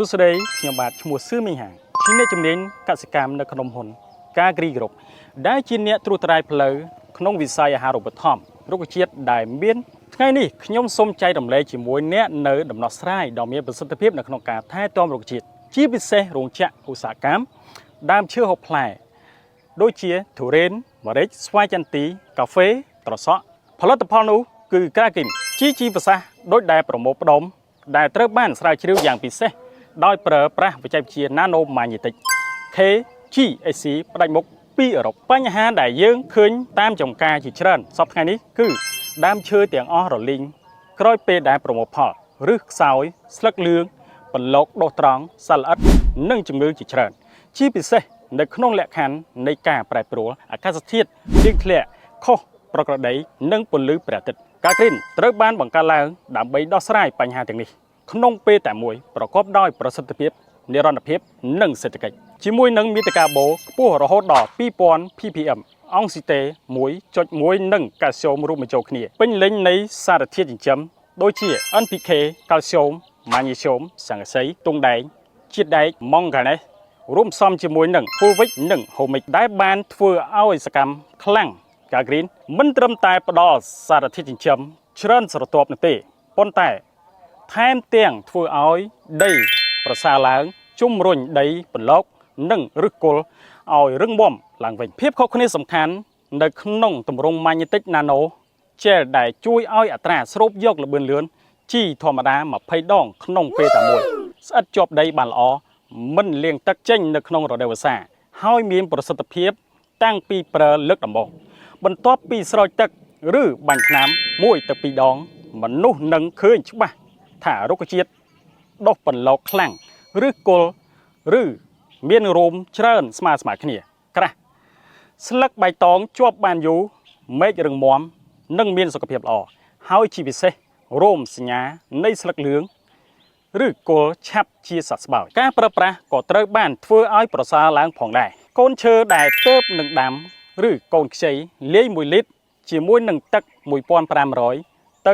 សួស្តីខ្ញុំបាទឈ្មោះសឿមីហាងជាអ្នកជំនាញកសិកម្មនៅក្នុងហ៊ុនការគ្រីគ្រប់ដែលជាអ្នកត្រួសត្រាយផ្លូវក្នុងវិស័យអាហារូបត្ថម្ភរុក្ខជាតិដែលមានថ្ងៃនេះខ្ញុំសូមចែករំលែកជាមួយអ្នកនៅដំណោះស្រាយដ៏មានប្រសិទ្ធភាពនៅក្នុងការថែទាំរុក្ខជាតិជាពិសេសរោងចក្រឧស្សាហកម្មដើមឈើហូបផ្លែ ដូចជាទុរេនម្រេចស្វាយចន្ទីកាហ្វេត្រសក់ផលិតផលនោះគឺក្រាគីនជីជីប្រសាសន៍ដោយដែលប្រមូលផ្ដុំដែលត្រូវបានស្រាវជ្រាវយ៉ាងពិសេសដោយប្រើប្រាស់បច្ចេកវិទ្យា Nano Magnetic KGAC ផ្ដាច់មុខពីអឺរ៉ុបបញ្ហាដែលយើងឃើញតាមចំការជាច្រើនសប្តាហ៍ថ្ងៃនេះគឺដើមឈើទាំងអស់រលីងក្រោយពេលដែលប្រមូលផលឬខ្សោយស្លឹកលឿងបន្លកដុះត្រង់សត្វល្អិតនិងជំងឺជាច្រើន ជាពិសេសនៅក្នុងលក្ខខណ្ឌនៃការប្រែប្រួលអាកាសធាតុភ្លៀងធ្លាក់ខុសប្រក្រតីនិងពន្លឺព្រះអាទិត្យការគ្រីនត្រូវបានបង្កើតឡើងដើម្បីដោះស្រាយបញ្ហាទាំងនេះក្នុងពេលតែមួយប្រកបដោយប្រសិទ្ធភាពនិរន្តរភាពនិងសេដ្ឋកិច្ចជាមួយនឹងមាតិកាបូខ្ពស់រហូតដល់2000 ppm អង់ស៊ីតេ1.1និងកាល់ស្យូមរួមបញ្ចូលគ្នាពេញលេញនៃសារធាតុចិញ្ចឹមដូចជា NPK កាល់ស្យូមម៉ាញ៉េស្យូមស័ង្កសីទង់ដែងជាតិដែកម៉ង់ហ្គាណេស រួមផ្សំជាមួយនឹង Fulvic និង Humic ដែលបានធ្វើឲ្យសកម្មខ្លាំងកាគ្រីនមិនត្រឹមតែផ្ដល់សារធាតុចិញ្ចឹមច្រើនស្រទាប់នោះទេប៉ុន្តែថែមទាំងធ្វើឲ្យដីប្រសើរឡើងជំរុញដីបន្លកនិងឫសគល់ឲ្យរឹងមាំឡើងវិញភាពខុសគ្នាសំខាន់នៅក្នុងទម្រង់ Magnetic Nano ជែលដែលជួយឲ្យអត្រាស្រូបយកល្បឿនលឿនជីធម្មតា20ដងក្នុងពេលតែមួយស្អិតជាប់ដីបានល្អមិនលាងទឹកចេញនៅក្នុងរដូវវស្សាហើយមានប្រសិទ្ធភាពតាំងពីប្រើលើកដំបូងបន្ទាប់ពីស្រោចទឹកឬបាញ់ថ្នាំ1ទៅ2ដង មនុស្សនឹងឃើញច្បាស់ថារុក្ខជាតិដុះបន្លកខ្លាំងឬគល់ឬមានរោមច្រើនស្មើស្មើគ្នាក្រាស់ ស្លឹកបៃតងជាប់បានយូរមែករឹងមាំនិងមានសុខភាពល្អហើយជាពិសេសរោមសញ្ញានៃស្លឹកលឿងឬគល់ឆាប់ជាសះស្បើយការប្រើប្រាស់ក៏ត្រូវបានធ្វើឲ្យប្រសើរឡើងផងដែរកូនឈើដែលទៅបនឹងដាំឬកូនខ្ចីលាយ1លីត្រជាមួយនឹងទឹក1500ទៅ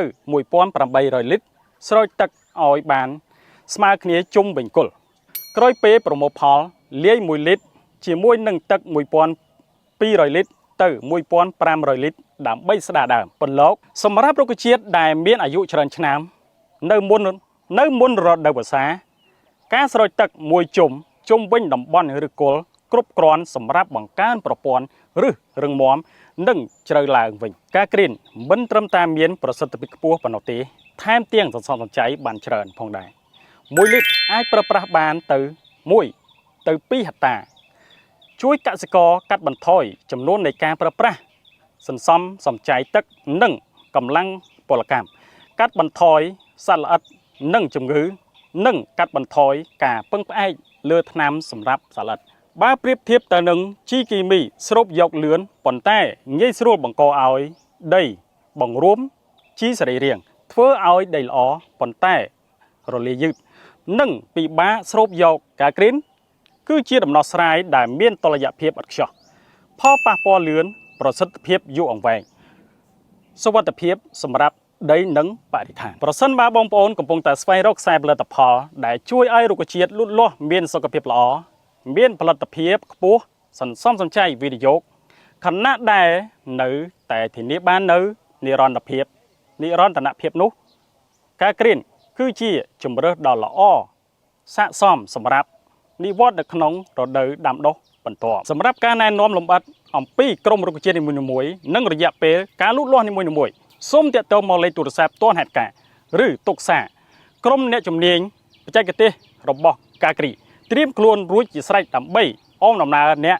1800លីត្រស្រោចទឹកឲ្យបានស្មើគ្នាជុំវិញគល់ក្រោយពេលប្រមូលផលលាយ1លីត្រជាមួយនឹងទឹក1200លីត្រទៅ1500លីត្រដើម្បីស្ដារដើមពន្លកសម្រាប់រុក្ខជាតិដែលមានអាយុច្រើនឆ្នាំនៅមុននៅមុនរដូវវស្សា ការស្រោចទឹកមួយជុំជុំវិញតំបន់ឬគល់គ្រប់គ្រាន់សម្រាប់បង្កើនប្រព័ន្ធឫសរឹងមាំនិងជ្រៅឡើងវិញការគ្រីនមិនត្រឹមតែមានប្រសិទ្ធភាពខ្ពស់ប៉ុណ្ណោះទេថែមទាំងសន្សំសំចៃបានច្រើនផងដែរ1លីត្រអាចប្រើប្រាស់បានទៅ1ទៅ2ហិកតា ជួយកសិករកាត់បន្ថយចំនួននៃការប្រើប្រាស់សន្សំសំចៃទឹកនិងកម្លាំងពលកម្មកាត់បន្ថយសត្វល្អិតនិងជំងឺ និងកាត់បន្ថយការពឹងផ្អែកលើថ្នាំសម្រាប់សត្វល្អិតបើប្រៀបធៀបទៅនឹងជីគីមីស្រូបយកលឿនប៉ុន្តែងាយស្រួលបង្កឲ្យដីបង្រួមជីសរីរាង្គធ្វើឲ្យដីល្អប៉ុន្តែរលាយយឺតនិងពិបាកស្រូបយកការគ្រីន គឺជាដំណោះស្រាយដែលមានតុល្យភាពឥតខ្ចោះផលប៉ះពាល់លឿនប្រសិទ្ធភាពយូរអង្វែងសុវត្ថិភាពសម្រាប់ដីនិងបរិស្ថានប្រសិនបើបងប្អូនកំពុងតែស្វែងរកខ្សែផលិតផលដែលជួយឲ្យរុក្ខជាតិលូតលាស់មានសុខភាពល្អមានផលិតភាពខ្ពស់សន្សំសំចៃវិនិយោគខណៈដែលនៅតែធានាបាននៅនិរន្តរភាពនិរន្តរភាពនោះការគ្រីនគឺជាជំរើសដ៏ល្អស័ក្តិសមសម្រាប់ និវត្តន៍នៅក្នុងរដូវដាំដុះបន្ទាប់សម្រាប់ការណែនាំលម្អិតអំពីក្រុមរុក្ខជាតិនីមួយៗនិងរយៈពេលការលូតលាស់នីមួយៗសូមទាក់ទងមកលេខទូរស័ព្ទទាន់ហេតុការណ៍ឬទុកសារក្រុមអ្នកជំនាញបច្ចេកទេសរបស់កាគ្រីត្រៀមខ្លួនរួចជាស្រេចដើម្បីអមដំណើរអ្នក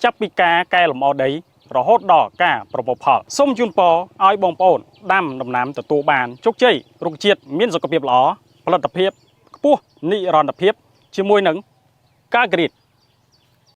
ចាប់ពីការកែលម្អដីរហូតដល់ការប្រមូលផលសូមជូនពរឲ្យបងប្អូនដាំដំណាំទទួលបានជោគជ័យរុក្ខជាតិមានសុខភាពល្អផលិតភាពខ្ពស់និរន្តរភាពជាមួយនឹង ការគ្រីត